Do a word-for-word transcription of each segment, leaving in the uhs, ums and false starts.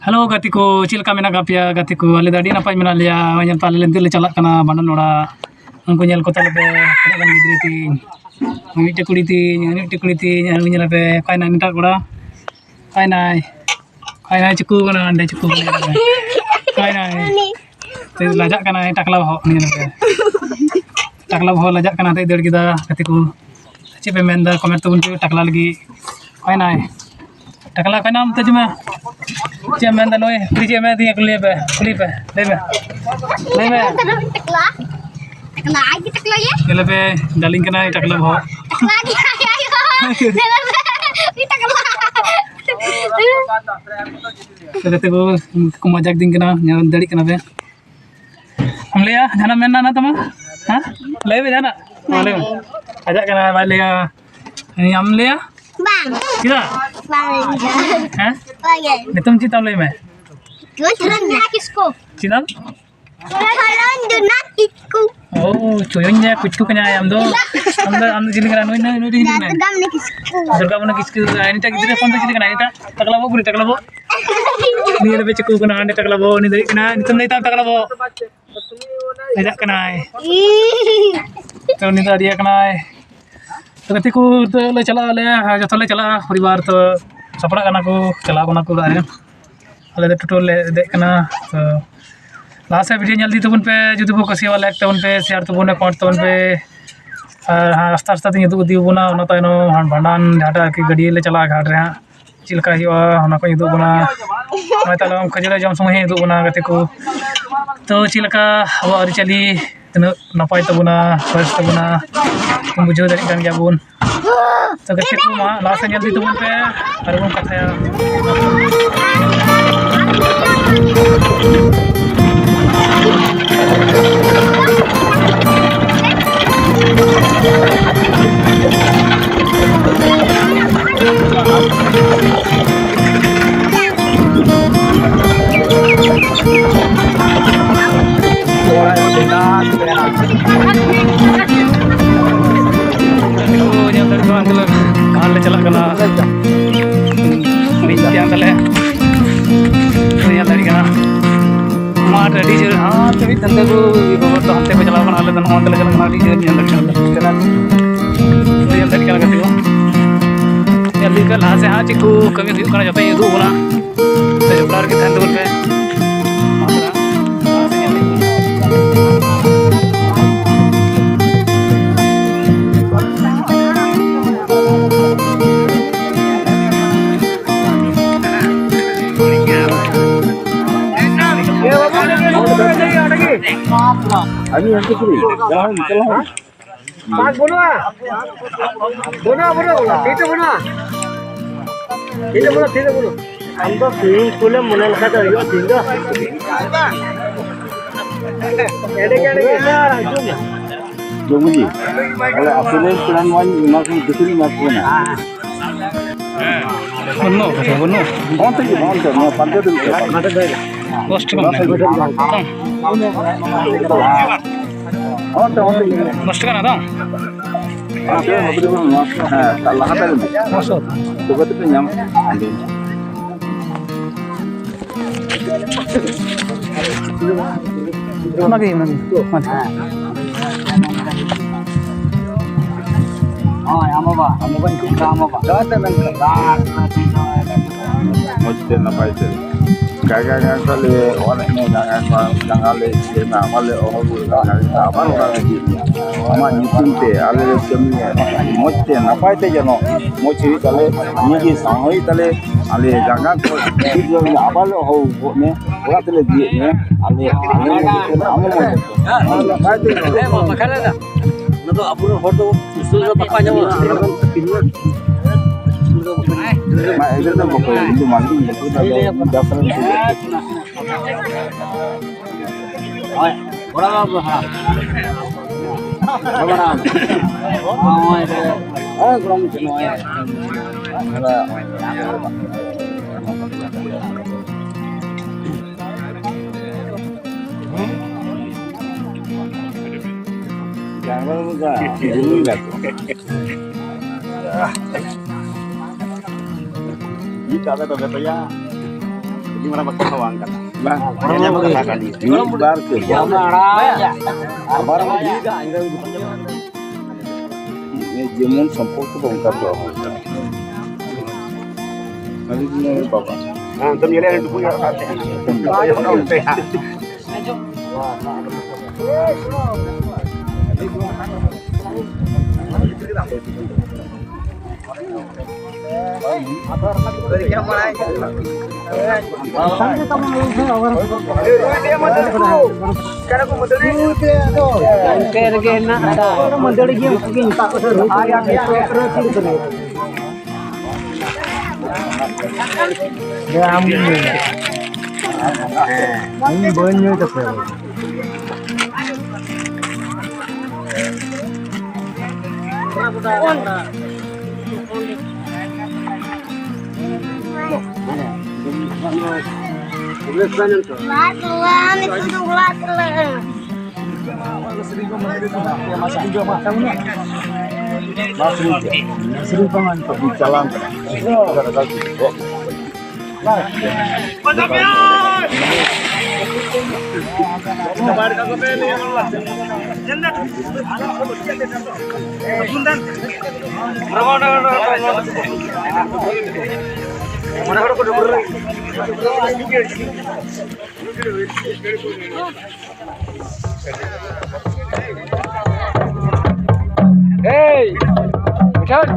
Hello ᱜᱟᱛᱮ ᱠᱚ, ᱪᱮᱫ ᱞᱮᱠᱟ ᱢᱮᱱᱟᱜ ᱟᱠᱟᱫ ᱯᱮᱭᱟ ᱜᱟᱛᱮ ᱠᱚ? ᱟᱞᱮ ᱫᱚ ᱟᱹᱰᱤ ᱱᱟᱯᱟᱭ ᱢᱮᱱᱟᱜ ᱞᱮᱭᱟ᱾ ᱱᱚᱜᱼᱚᱭ ᱧᱮᱞ ᱯᱮ, ᱟᱞᱮ ᱞᱮ ᱱᱤᱛᱚᱜ ᱞᱮ ᱪᱟᱞᱟᱜ ᱠᱟᱱᱟ ᱵᱷᱟᱸᱰᱟᱱ ᱚᱲᱟᱜ᱾ ᱩᱱᱠᱩ ᱧᱮᱞ ᱠᱚ ᱛᱟᱞᱮ ᱯᱮ, ᱛᱤᱱᱟᱹᱜ ᱜᱟᱱ ᱜᱤᱫᱽᱨᱟᱹ ᱛᱤᱧ, ᱩᱱᱤ ᱢᱤᱫᱴᱮᱡ ᱠᱩᱲᱤ ᱛᱤᱧ, ᱩᱱᱤ ᱢᱤᱫᱴᱮᱡ ᱠᱩᱲᱤ ᱛᱤᱧ, ᱟᱨ ᱩᱱᱤ ᱧᱮᱞ ᱯᱮ, ᱚᱠᱟᱭ ᱱᱟᱭ ᱱᱤᱛᱟᱜ ᱠᱚᱲᱟ? ᱚᱠᱟᱭ ᱱᱟᱭ? ᱚᱠᱟᱭ ᱱᱟᱭ? ᱪᱩᱠᱩ ᱠᱟᱱᱟ, ᱦᱟᱸᱰᱮ ᱪᱩᱠᱩ ᱠᱟᱱᱟ᱾ ᱚᱠᱟᱭ ᱱᱟᱭ? ᱛᱮ ᱞᱟᱡᱟᱜ ᱠᱟᱱᱟᱭ ᱴᱟᱠᱞᱟ ᱵᱚᱦᱚᱜ, ᱩᱱᱤ ᱧᱮᱞ ᱯᱮ᱾ ᱴᱟᱠᱞᱟ ᱵᱚᱦᱚᱜ ᱞᱟᱡᱟᱜ ᱠᱟᱱᱟ, ᱛᱮ ᱫᱟᱹᱲ ᱠᱮᱫᱟ ᱜᱟᱛᱮ ᱠᱚ᱾ ᱪᱮᱫ ᱯᱮ ᱢᱮᱱᱫᱟ? ᱠᱚᱢᱮᱱᱴ ᱛᱟᱵᱚᱱ ᱯᱮ, ᱴᱟᱠᱞᱟ ᱞᱟᱹᱜᱤᱫ᱾ ᱚᱠᱟᱭ ᱱᱟᱭ? ᱴᱟᱠᱞᱟ ᱚᱠᱟᱭ ᱱᱟᱢ ᱛᱟᱡᱩᱢᱟ? ᱪᱮᱫ ᱮᱢ ᱢᱮᱱᱫᱟ? ᱱᱩᱭ ᱠᱩᱲᱤ ᱪᱮᱫ ᱮ ᱢᱮᱱᱫᱤᱧᱟ? ᱠᱩᱞᱤᱭᱮ ᱯᱮ, ᱠᱩᱞᱤ ᱯᱮ, ᱞᱟᱹᱭ ᱢᱮ, ᱞᱟᱹᱭ ᱢᱮ᱾ ᱴᱟᱠᱞᱟ, ᱴᱟᱠᱞᱟ, ᱟᱡ ᱜᱮ ᱴᱟᱠᱞᱟ ᱜᱮ᱾ ᱧᱮᱞᱮ ᱯᱮ, ᱰᱟᱨᱞᱤᱝ ᱠᱟᱱᱟᱭ ᱴᱟᱠᱞᱟ ᱵᱚᱦᱚᱜ᱾ ᱴᱟᱠᱞᱟ ᱜᱮ, ᱟᱭ, ᱟᱭ, ᱟᱭ᱾ ᱧᱮᱞᱮ ᱯᱮ, ᱩᱱᱤ ᱴᱟᱠᱞᱟ᱾ ᱛᱚ ᱜᱟᱛᱮ ᱠᱚ, ᱠᱚ ᱢᱚᱡᱟᱠ ᱫᱤᱧ ᱠᱟᱱᱟ, ᱧᱮᱞ ᱫᱟᱲᱮᱭᱟᱜ ᱠᱟᱱᱟ ᱯᱮ᱾ ᱮᱢ ᱞᱟᱹᱭᱟ, ᱡᱟᱦᱟᱱᱟᱜ ᱢᱮᱱ ᱢᱮᱱᱟᱜ ᱛᱟᱢᱟ? ᱦᱮᱸ? ᱞᱟᱹᱭ ᱢᱮ ᱡᱟᱦᱟᱱᱟᱜ᱾ ᱢᱟ ᱞᱟᱹᱭ ᱢᱮ᱾ ᱟᱡᱟᱜ ᱠᱟᱱᱟ, ᱵᱟᱭ ᱞᱟᱹᱭᱟ᱾ ᱟᱢ ᱞᱟᱹᱭᱟ? ᱵᱟᱝ᱾ ᱪᱮᱫᱟᱜ? ᱵᱟᱝ᱾ ᱦᱮᱸ? ᱵᱟᱝ᱾ ᱧᱩᱛᱩᱢ ᱪᱮᱫ ᱛᱟᱢ ᱞᱟᱹᱭ ᱢᱮ? ᱪᱩᱭᱩᱧ ᱡᱩᱱᱟ ᱠᱤᱥᱠᱩ᱾ ᱪᱮᱫ ᱛᱟᱢ? ᱪᱩᱭᱩᱧ ᱡᱩᱱᱟ ᱠᱤᱥᱠᱩ᱾ ᱳ, ᱪᱩᱭᱩᱧ ᱡᱩᱱᱟ ᱠᱤᱥᱠᱩ ᱠᱟᱱᱟᱭ ᱟᱢ ᱫᱚ᱾ ᱟᱢ ᱫᱚ, ᱟᱢ ᱫᱚ ᱪᱤᱞᱤ ᱠᱟᱱᱟ? ᱱᱩᱭ, ᱱᱩᱭ, ᱱᱩᱭ ᱫᱚ ᱪᱤᱞᱤ ᱠᱟᱱᱟᱭ? ᱫᱩᱨᱜᱟ ᱢᱩᱱᱤ ᱠᱤᱥᱠᱩ᱾ ᱫᱩᱨᱜᱟ ᱢᱩᱱᱤ ᱠᱤᱥᱠᱩ᱾ ᱟᱨ ᱱᱤᱛᱟᱜ ᱜᱤᱫᱽᱨᱟᱹ ᱯᱷᱳᱱ ᱫᱚ ᱪᱤᱞᱤ ᱠᱟᱱᱟᱭ? ᱱᱤᱛᱟᱜ ᱴᱟᱠᱞᱟ ᱵᱟᱹᱵᱩ, ᱱᱩᱭ ᱴᱟᱠᱞᱟ ᱵᱟᱹᱵᱩ᱾ ᱱᱤᱭᱟᱹ ᱨᱮᱯᱮ ᱪᱤᱠᱟᱹᱣ ᱠᱟᱱᱟ? ᱦᱟᱸᱰᱮ ᱴᱟᱠᱞᱟ ᱵᱟᱹᱵᱩ, ᱩᱱᱤ ᱫᱚ ᱦᱩᱭᱩᱜ ᱠᱟᱱᱟ, ᱧᱩᱛᱩᱢ ᱞᱟᱹᱭ ᱛᱟᱢ ᱴᱟᱠᱞᱟ ᱵᱟᱹᱵᱩ᱾ ᱞᱟᱡᱟᱜ ᱠᱟᱱᱟᱭ᱾ ᱛᱚ, ᱩᱱᱤ ᱫᱚ ᱟᱹᱰᱤᱭᱟ ᱠᱟᱱᱟᱭ᱾ ᱛᱚ, ᱜᱟᱛᱮ ᱠᱚ, ᱛᱚ ᱞᱮ ᱪᱟᱞᱟᱜ ᱟᱞᱮ, ᱦᱮᱸ, ᱡᱚᱛᱚ ᱞᱮ ᱪᱟᱞᱟᱜᱼᱟ ᱯᱚᱨᱤᱵᱟᱨ᱾ ᱛᱚ, ᱥᱟᱯᱲᱟᱜ ᱠᱟᱱᱟ ᱠᱚ, ᱪᱟᱞᱟᱣ ᱠᱟᱱᱟ ᱠᱚ ᱚᱲᱟᱜ ᱨᱮ᱾ ᱟᱞᱮ ᱫᱚ ᱴᱳᱴᱳ ᱞᱮ ᱫᱮᱡ ᱠᱟᱱᱟ᱾ ᱛᱚ, ᱞᱟᱦᱟ ᱥᱮᱫ ᱵᱷᱤᱰᱤᱭᱳ ᱧᱮᱞ ᱤᱫᱤ ᱛᱟᱵᱚᱱ ᱯᱮ, ᱡᱩᱫᱤ ᱯᱮ ᱠᱩᱥᱤᱭᱟᱜᱼᱟ, ᱞᱟᱭᱤᱠ ᱛᱟᱵᱚᱱ ᱯᱮ, ᱥᱮᱭᱟᱨ ᱛᱟᱵᱚᱱ ᱯᱮ, ᱠᱚᱢᱮᱱᱴ ᱛᱟᱵᱚᱱ ᱯᱮ᱾ ᱟᱨ ᱦᱮᱸ, ᱟᱥᱛᱮ ᱟᱥᱛᱮ ᱛᱤᱧ ᱩᱫᱩᱜ ᱤᱫᱤ ᱵᱚᱱᱟ᱾ ᱚᱱᱟ ᱛᱟᱭᱱᱚᱢ ᱦᱟᱸᱜ ᱵᱷᱟᱸᱰᱟᱱ ᱡᱟᱦᱟᱸᱴᱟᱜ ᱟᱨᱠᱤ ᱜᱟᱹᱰᱤ ᱞᱮ ᱪᱟᱞᱟᱜᱼᱟ ᱜᱷᱟᱴ ᱨᱮ ᱦᱟᱸᱜ, ᱪᱮᱫ ᱞᱮᱠᱟ ᱦᱩᱭᱩᱜᱼᱟ, ᱚᱱᱟ ᱠᱚᱧ ᱩᱫᱩᱜ ᱵᱚᱱᱟ᱾ ᱱᱚᱜᱼᱚᱭ ᱛᱟᱦᱞᱮ ᱠᱷᱟᱹᱡᱟᱹᱲᱤ ᱡᱚᱢ ᱥᱚᱢᱚᱭ ᱦᱚᱸᱧ ᱩᱫᱩᱜ ᱵᱚᱱᱟ ᱜᱟᱛᱮ ᱠᱚ᱾ ᱛᱚ, ᱪᱮᱫ ᱞᱮᱠᱟ ᱟᱵᱚᱣᱟᱜ ᱟᱹᱨᱤᱪᱟᱹᱞᱤ, ᱛᱤᱱᱟᱹᱜ ᱱᱟᱯᱟᱭ ᱛᱟᱵᱚᱱᱟ, ᱥᱚᱨᱮᱥ ᱛᱟᱵᱚᱱᱟ, ᱵᱩᱡᱷᱟᱹᱣ ᱫᱟᱲᱮᱭᱟᱜ ᱠᱟᱱ ᱜᱮᱭᱟ ᱵᱚᱱ᱾ ᱛᱚ, ᱜᱟᱛᱮ ᱠᱚ, ᱢᱟ ᱞᱟᱦᱟ ᱥᱮᱫ ᱧᱮᱞ ᱤᱫᱤ ᱛᱟᱵᱚᱱ ᱯᱮ, ᱟᱨ ᱵᱚᱱ ᱠᱟᱛᱷᱟᱭᱟ᱾ ᱧᱮᱞ ᱫᱟᱲᱮᱭᱟᱜ ᱠᱟᱱᱟ, ᱜᱷᱟᱴ ᱞᱮ ᱪᱟᱞᱟᱜ ᱠᱟᱱᱟ᱾ ᱢᱤᱫ ᱴᱟᱝ ᱛᱟᱞᱮ᱾ ᱦᱟᱱᱛᱮ ᱠᱚ ᱤᱭᱟᱹ ᱠᱚ ᱦᱟᱱᱛᱮ ᱠᱚ ᱪᱟᱞᱟᱣ ᱠᱟᱱᱟ, ᱟᱞᱮ ᱫᱚ ᱱᱚᱜᱼᱚ ᱱᱚᱱᱛᱮ ᱞᱮ ᱪᱟᱞᱟᱜ ᱠᱟᱱᱟ, ᱟᱹᱰᱤ ᱡᱳᱨ ᱧᱮᱞ ᱫᱟᱲᱮᱭᱟᱜ ᱠᱟᱱᱟ, ᱧᱮᱞ ᱫᱟᱲᱮᱭᱟᱜ ᱠᱟᱱᱟ ᱜᱟᱛᱮ ᱠᱚ᱾ ᱧᱮᱞ ᱤᱫᱤ ᱯᱮ ᱞᱟᱦᱟ ᱥᱮᱫ ᱦᱟᱸᱜ ᱪᱮᱫ ᱠᱚ ᱠᱟᱹᱢᱤ ᱦᱩᱭᱩᱜ ᱠᱟᱱᱟ, ᱡᱚᱛᱚᱧ ᱩᱫᱩᱜ ᱟᱵᱚᱱᱟ᱾ ᱥᱮ ᱡᱚᱯᱲᱟᱣ ᱨᱮᱜᱮ ᱛᱟᱦᱮᱱ ᱛᱟᱵᱚᱱ ᱯᱮ᱾ ᱟᱹᱰᱤ ᱦᱟᱹᱠᱩ ᱪᱤᱞᱤ? ᱪᱟᱞᱟᱣ ᱦᱚᱸ, ᱪᱟᱞᱟᱣ ᱦᱚᱸ᱾ ᱵᱟᱝ ᱵᱟᱹᱱᱩᱜᱼᱟ᱾ ᱵᱟᱹᱱᱩᱜᱼᱟ, ᱵᱟᱹᱱᱩᱜᱼᱟ, ᱵᱟᱹᱱᱩᱜᱼᱟ᱾ ᱛᱤ ᱛᱮ ᱵᱟᱹᱱᱩᱜᱼᱟ᱾ ᱛᱤ ᱛᱮ ᱵᱟᱹᱱᱩᱜᱼᱟ, ᱛᱤ ᱛᱮ ᱵᱟᱹᱱᱩᱜᱼᱟ᱾ ᱟᱢ ᱫᱚ swimming pool ᱮᱢ ᱢᱚᱱᱮ ᱞᱮᱠᱷᱟᱱ ᱫᱚ ᱦᱩᱭᱩᱜᱼᱟ, ᱛᱤᱦᱤᱧ ᱫᱚ᱾ ᱮᱸᱰᱮ ᱜᱮ, ᱮᱸᱰᱮ ᱜᱮ᱾ ᱦᱤᱡᱩᱜ ᱢᱮ᱾ ᱡᱚᱢ ᱢᱟᱹᱡᱷᱤ, ᱛᱟᱦᱞᱮ ᱟᱹᱛᱩ ᱨᱮᱱ ᱯᱮᱲᱟ ᱱᱚᱣᱟᱧ ᱮᱢᱟ ᱠᱚ, ᱫᱤᱯᱤᱞ ᱮᱢᱟ ᱠᱚ ᱠᱟᱱᱟ᱾ ᱵᱟᱹᱱᱩᱜ ᱠᱟᱫᱟ, ᱵᱟᱹᱱᱩᱜ᱾ ᱚᱱᱛᱮ ᱜᱮ, ᱚᱱᱛᱮ, ᱱᱚᱣᱟ ᱯᱟᱱᱛᱮ ᱫᱩᱲᱩᱵ ᱠᱟᱱᱟ᱾ ᱫᱚᱥ ᱴᱟᱠᱟ ᱢᱮᱱᱟᱜᱼᱟ᱾ ᱚᱱᱛᱮ, ᱚᱱᱛᱮ ᱜᱮ᱾ ᱫᱚᱥ ᱴᱟᱠᱟ ᱨᱮᱱᱟᱜ ᱫᱟᱢ? ᱦᱮᱸ, ᱞᱟᱦᱟ ᱛᱟᱭᱚᱢ᱾ ᱫᱚᱥ ᱴᱟᱠᱟ᱾ ᱛᱚᱵᱮ ᱛᱚᱯᱮ ᱧᱟᱢᱟ᱾ ᱚᱱᱟᱜᱮ, ᱚᱱᱟᱜᱮ᱾ ᱟᱪᱪᱷᱟ᱾ ᱦᱳᱭ, ᱟᱢ ᱵᱟᱵᱟ, ᱟᱢ ᱵᱟᱵᱟ ᱧᱩᱛᱩᱢ ᱫᱚ ᱟᱢ ᱵᱟᱵᱟ᱾ ᱢᱚᱡᱽ ᱛᱮ ᱱᱟᱯᱟᱭ ᱛᱮ᱾ ᱜᱟᱭᱜᱟ ᱜᱟᱭᱜᱟ ᱞᱮ ᱚᱞ ᱮᱱᱮᱡ ᱜᱟᱭᱜᱟ ᱠᱚ ᱡᱟᱸᱜᱟ ᱞᱮ ᱤᱭᱟᱹᱭ ᱢᱟ, ᱟᱵᱟᱨ ᱞᱮ ᱦᱚᱦᱚ ᱨᱩᱣᱟᱹᱲ ᱠᱟᱜ ᱜᱟᱭᱜᱟ, ᱟᱵᱟᱨ ᱚᱲᱟᱜ ᱞᱮ ᱤᱫᱤᱭᱮᱫ ᱢᱮᱭᱟ᱾ ᱟᱢᱟᱜ ᱧᱩᱛᱩᱢ ᱛᱮ ᱟᱞᱮ ᱞᱮ ᱠᱟᱹᱢᱤᱭᱟ, ᱢᱚᱡᱽ ᱛᱮ ᱱᱟᱯᱟᱭ ᱛᱮ ᱡᱮᱱᱚ ᱢᱚᱡᱽ ᱦᱩᱭᱩᱜ ᱛᱟᱞᱮ, ᱱᱤᱭᱟᱹ ᱜᱮ ᱥᱟᱶ ᱦᱩᱭᱩᱜ ᱛᱟᱞᱮ, ᱟᱞᱮ ᱡᱟᱸᱜᱟ ᱠᱚ ᱴᱷᱤᱠ ᱜᱮᱭᱟ, ᱟᱵᱟᱨ ᱞᱮ ᱦᱚᱦᱚ ᱜᱚᱫ ᱢᱮ, ᱚᱲᱟᱜ ᱛᱮᱞᱮ ᱤᱫᱤᱭᱮᱫ ᱢᱮᱭᱟ᱾ ᱟᱞᱮ, ᱟᱞᱮ ᱢᱚᱡᱽ ᱛᱮ, ᱟᱢ ᱦᱚᱸ ᱢᱚᱡᱽ ᱛᱮ᱾ ᱦᱮᱸ, ᱢᱟ ᱵᱟᱠᱷᱟᱡ ᱞᱟᱹᱭ ᱫᱟ᱾ ᱚᱱᱟ ᱫᱚ ᱟᱵᱚᱨᱮᱱ ᱦᱚᱲ ᱫᱚ ᱩᱥᱩᱞ ᱫᱚ ᱵᱟᱠᱚ ᱟᱸᱡᱚᱢᱟ᱾ ᱢᱟ, ᱮᱫᱮ ᱫᱚ ᱵᱟᱠᱚ, ᱤᱧ ᱫᱚ ᱢᱟᱞᱤᱠ ᱤᱧ ᱵᱟᱠᱚ ᱫᱟᱫᱟ, ᱡᱟᱥᱨᱟ ᱤᱧ ᱥᱮ᱾ ᱦᱳᱭ, ᱜᱚᱲᱟ ᱵᱟᱵᱟ, ᱦᱮᱸ᱾ ᱵᱟᱵᱟ ᱨᱟᱢ᱾ ᱱᱚᱜᱼᱚᱭ ᱡᱮ, ᱦᱮᱸ, ᱜᱚᱲᱚᱢ ᱱᱚᱜᱼᱚᱭ᱾ ᱢᱤᱫ ᱫᱷᱟᱣ ᱫᱚ ᱛᱚᱵᱮ ᱛᱚᱭᱟ, ᱟᱹᱰᱤ ᱢᱟᱨᱟᱝ ᱵᱟᱠᱚ ᱦᱟᱣᱟᱝ ᱠᱟᱱᱟ᱾ ᱢᱤᱫ ᱵᱟᱨ ᱠᱚ ᱟᱵᱟᱨ ᱡᱮᱢᱚᱱ ᱥᱚᱢᱯᱚᱨᱠᱚ ᱫᱚ ᱚᱱᱠᱟ ᱫᱚ ᱦᱚᱸ᱾ ᱢᱟᱹᱞᱤᱠ ᱢᱮ ᱵᱟᱵᱟ᱾ ᱦᱮᱸ, ᱚᱱᱛᱮᱢ ᱧᱮᱞᱮᱭᱟ, ᱰᱩᱵᱩᱡ ᱚᱲᱟᱜ ᱠᱟᱱ ᱛᱟᱦᱮᱸᱱᱟ᱾ ᱚᱱᱛᱮ ᱨᱮᱜᱮ ᱦᱮᱱᱟᱜ ᱟᱠᱟᱫ᱾ ᱫᱮ, ᱟᱢ ᱜᱮᱢ ᱧᱩᱭ ᱢᱮ᱾ ᱤᱧ ᱵᱟᱹᱧ ᱧᱩᱭ ᱛᱟᱯᱮᱭᱟ᱾ ᱞᱟᱫ ᱞᱮ, ᱱᱤᱛᱚᱜ ᱫᱚ ᱞᱟᱫ ᱞᱮ᱾ ᱪᱟᱞᱟᱣ ᱠᱟᱱᱟ᱾ Hey! Richard!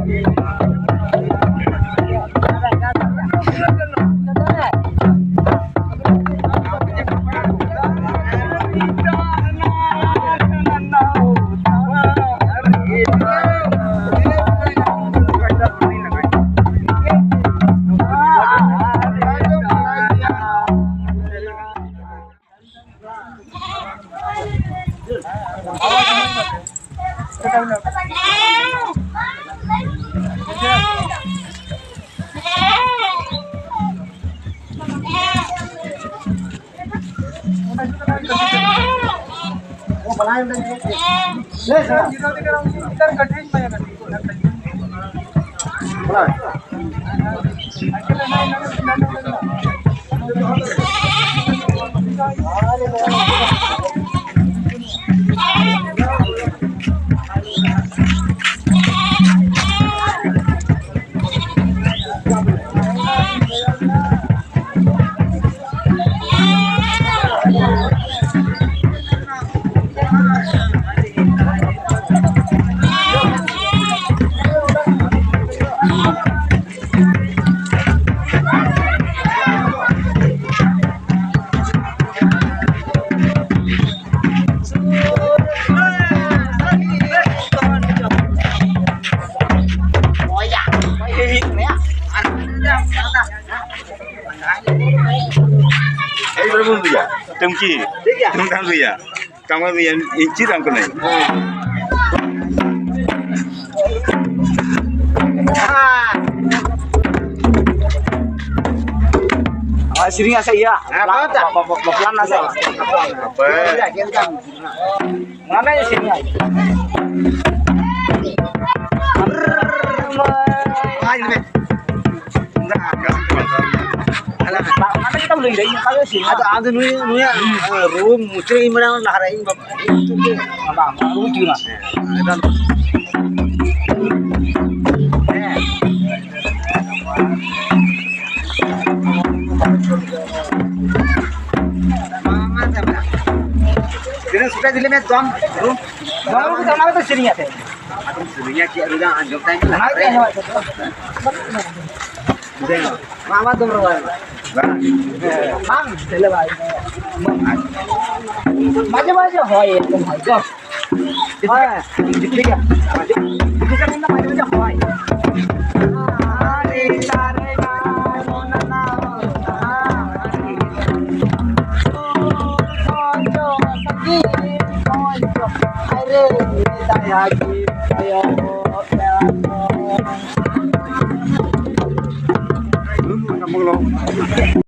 ᱮᱭ ᱵᱟᱹᱵᱩ ᱵᱷᱟᱭᱟ, ᱛᱩᱢᱠᱤ, ᱴᱷᱤᱠ ᱜᱮᱭᱟ᱾ ᱛᱩᱢᱫᱟᱜ ᱵᱷᱟᱭᱟ, ᱠᱟᱢᱟ ᱵᱷᱟᱭᱟ, ᱤᱧ ᱪᱮᱫ ᱟᱢ ᱠᱟᱹᱱᱟᱹᱧ᱾ ᱟᱨ ᱥᱮᱨᱮᱧ ᱟᱥᱮ ᱤᱭᱟᱹ? ᱦᱮᱸ, ᱵᱟᱯᱞᱟ, ᱵᱟᱯᱞᱟ᱾ ᱵᱟᱯ-, ᱵᱟᱯ-, ᱵᱟᱯᱞᱟ ᱨᱮᱱᱟᱜ ᱥᱮ? ᱦᱟᱯᱮ᱾ ᱢᱟᱱᱮ ᱥᱮᱨᱮᱧ ᱟᱭ᱾ ᱟᱭ ᱢᱮ᱾ ᱚᱱᱟ ᱜᱮᱛᱚᱢ ᱞᱟᱹᱭ ᱫᱟ, ᱤᱧ ᱚᱱᱠᱟ ᱜᱮ ᱥᱮᱨᱮᱧ᱾ ᱟᱫᱚ, ᱟᱫᱚ ᱱᱩᱭ, ᱱᱩᱭᱟᱜ, ᱨᱩ ᱢᱩᱪᱟᱹᱫ ᱤᱧ ᱵᱟᱲᱟᱭᱟ, ᱞᱟᱦᱟ ᱨᱮ ᱤᱧ ᱵᱟᱯ-, ᱵᱟᱝ, ᱵᱟᱝ, ᱨᱩ ᱴᱷᱤᱠ ᱢᱮᱱᱟᱜᱼᱟ᱾ ᱦᱮᱸ᱾ ᱛᱤᱱᱟᱹᱜ ᱥᱩᱴᱟ ᱫᱤᱞᱮ ᱢᱮ ᱫᱚᱱ ᱨᱩ? ᱫᱚᱱ ᱨᱩ ᱫᱚ ᱚᱱᱟ ᱠᱚᱫᱚ ᱥᱮᱨᱮᱧ ᱟᱛᱮ᱾ ᱟᱫᱚᱢ ᱥᱮᱨᱮᱧᱟ ᱪᱮᱫ ᱨᱩ ᱫᱚ ᱟᱸᱡᱚᱢ ᱛᱟᱭ ᱢᱮ᱾ ᱚᱱᱟ ᱜᱮ ᱟᱸᱡᱚᱢ ᱟᱛᱮ᱾ ᱵᱩᱡᱷᱟᱹᱣ ᱧᱟᱢ᱾ ᱢᱟ, ᱢᱟ ᱫᱚᱱ ᱨᱩ ᱵᱟᱝ᱾ ᱵᱟᱝ, ᱫᱮᱞᱟ ᱵᱷᱟᱭ᱾ ᱢᱟᱡᱷᱮ ᱢᱟᱡᱷᱮ ᱦᱚᱭ, ᱮᱠᱫᱚᱢ ᱦᱚᱭ, ᱫᱚᱱ᱾ ᱦᱮᱸ, ᱴᱷᱤᱠ ᱜᱮᱭᱟ᱾